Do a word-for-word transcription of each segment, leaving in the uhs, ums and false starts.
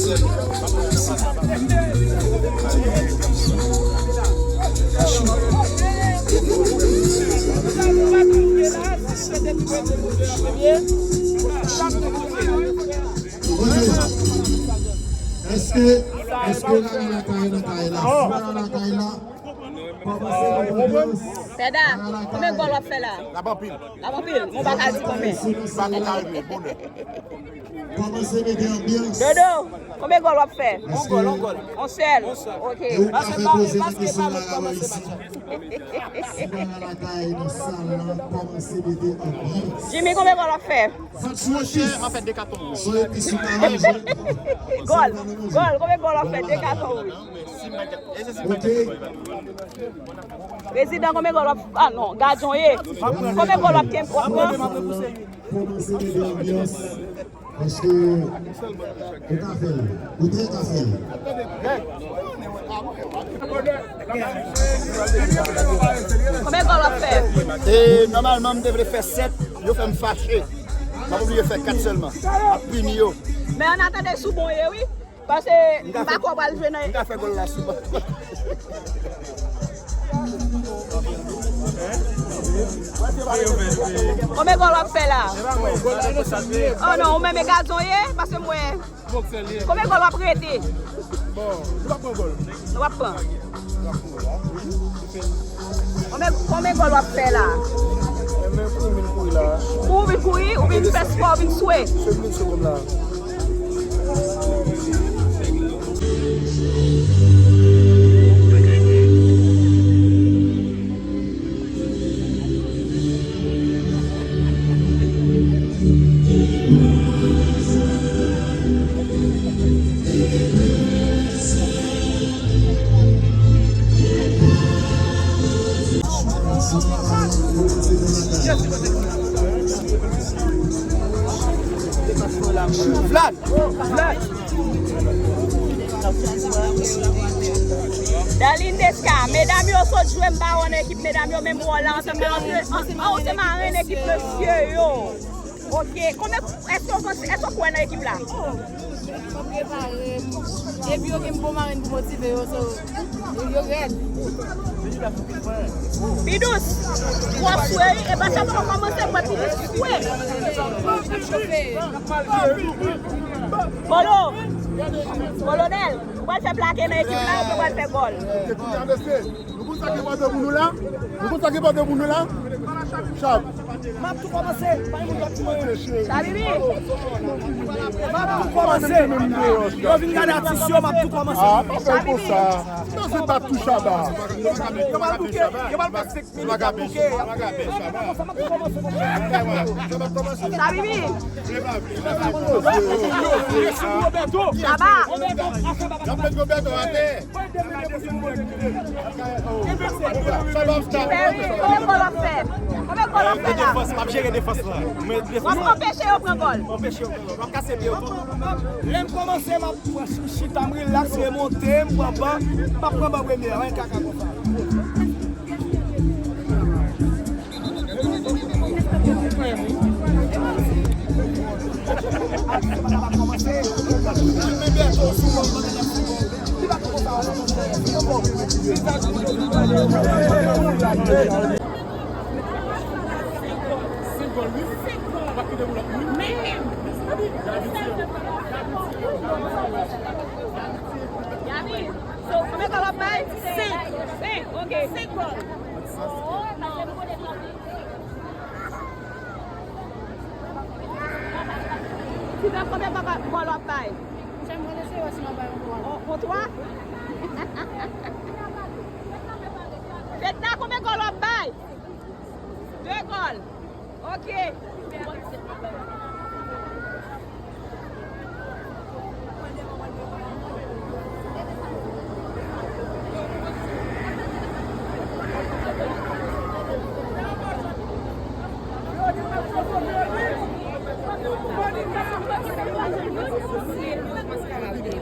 Èske, èske Rara Lakay nan kay la? Si Rara Lakay la, kòmanse mete anbyans. Pèda, konbyen gòl w ap fè la? L ap anpil. L ap anpil, men w pa ka di konbyen. Kòmanse mete anbyans. Dodo, konbyen gòl w ap fè? On gòl, on gòl. On sèl? On sèl. Ok. E ou ka fè koze nan kesyon Rara Lakay nan sal la, kòmanse mete anbyans. Jimmy, konbyen gòl w ap fè? Monchè, m ap fè de katon. Gòl, gòl, konbyen gòl w ap fè? De katon, wi. Ok. Prezidan, konbyen gòl w ap, ah non, gadyon ye. Konbyen gòl w ap, w ap pran? Kòmanse mete anbyans. Paske ou ka fè l. Ou trè ka fè l. Konbyen gòl w ap fè? E, nòmalman, m te vle fè sèt, yo fè m fache. M ap oblije fè kat sèlman. M ap pini yo. Men an atandan, si w bon ye, wi. Paske m pa kwè w pral jwe nan. M ka fè gòl la sou ban. Konbyen gòl w ap fè la? Oh non, ou menm e gadyon w ye, paske m wè. Konbyen gòl w ap rete? Bon, nou p ap pran gòl. Nou p ap pran. Konbyen, konbyen gòl w ap fè la? Enben, pou m vin kouri la. Pou w vin kouri, ou vin fè spò, ou vin swe? Swe m vin swe kòm la. Vlad! Vlad! Darline Desca, medam yo sot jwe, m pa wè nan ekip medam yo, men m wè w la ansanm, ansanm, ansanm, ansanm, se marenn ekip mesye yo. Ok, konbyen, èske w panse, èske w kwè nan ekip la? M ap prepare m. Epi yo gen bon marenn pou motive yo, so, yo rèd. Pi dous. Twò swe, wi. E pa sa poko kòmanse, mwen pi dous swe. Polo. Kolonèl, ou pral fè plake nan ekip la, oubyen ou pral fè gòl? Nou konn sa ki enpòtan pou nou la? Nou konn sa ki enpòtan pou nou la? Chab. M ap tou kòmanse. Pa gen moun k ap tou mwen. Chabibi. M ap tou kòmanse. Yo vin gade atis yo, m ap tou kòmanse. Ah, pa fè l konsa. Non, se pa tou Chaba. Yo pral bouke. Yo pral pase. Chabibi. Chaba. N ap met Roberto atè. Konbyen gòl w ap fè? Konbyen gòl w ap fè la? Defans, m ap jere defans la. W ap anpeche yo pran gòl. Anpeche yo pran gòl. W ap kase pye yo tou. Lè m kòmanse, m ap chita, m rilaks, remonte, m pran ban, m ap pran ban premye a, yon kaka konsa. Gaby, so, konbyen gòl w ap bay? Senk. Senk, ok. Senk gòl. Oh, pase nou kote tranble. Ti Bèf, konbyen gòl w ap bay? Monchè, mwen eseye wè si m ap bay yon twa. On, on twa? Fedna, konbyen gòl w ap bay? De gòl. Ok.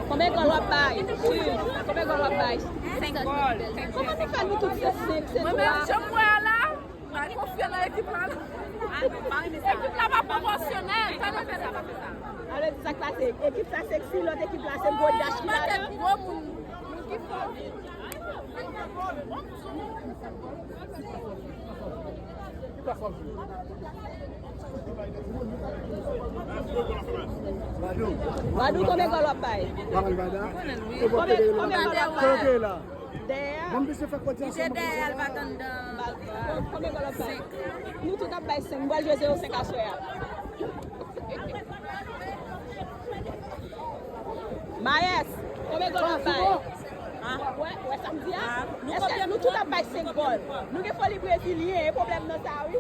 Konbyen gòl w ap bay? Konbyen gòl w ap bay? Senk gòl. Kòman nou fè nou tout se senk, se twa? Mwen menm, jan m wè a la, m pa konfyan nan ekip la. Ekip la pa pwoposyonèl. Fè nou fè sa, pa fè sa. Sa vle di sa k pase. Ekip sa seksi, lòt ekip la se gwo dach ki la. Gwo moun. Vadou, konbyen gòl w ap bay? Konbyen, konbyen gòl w ap bay? Dèyè a? Konbyen gòl w ap bay? Nou tout ap bay senk. M pral jwe zewo senk aswè a. Mayès, konbyen gòl w ap bay? Wè, wè sa m di a? Èske nou tout ap bay senk gòl? Nou gen foli brezilyen, e pwoblèm nan sa wi.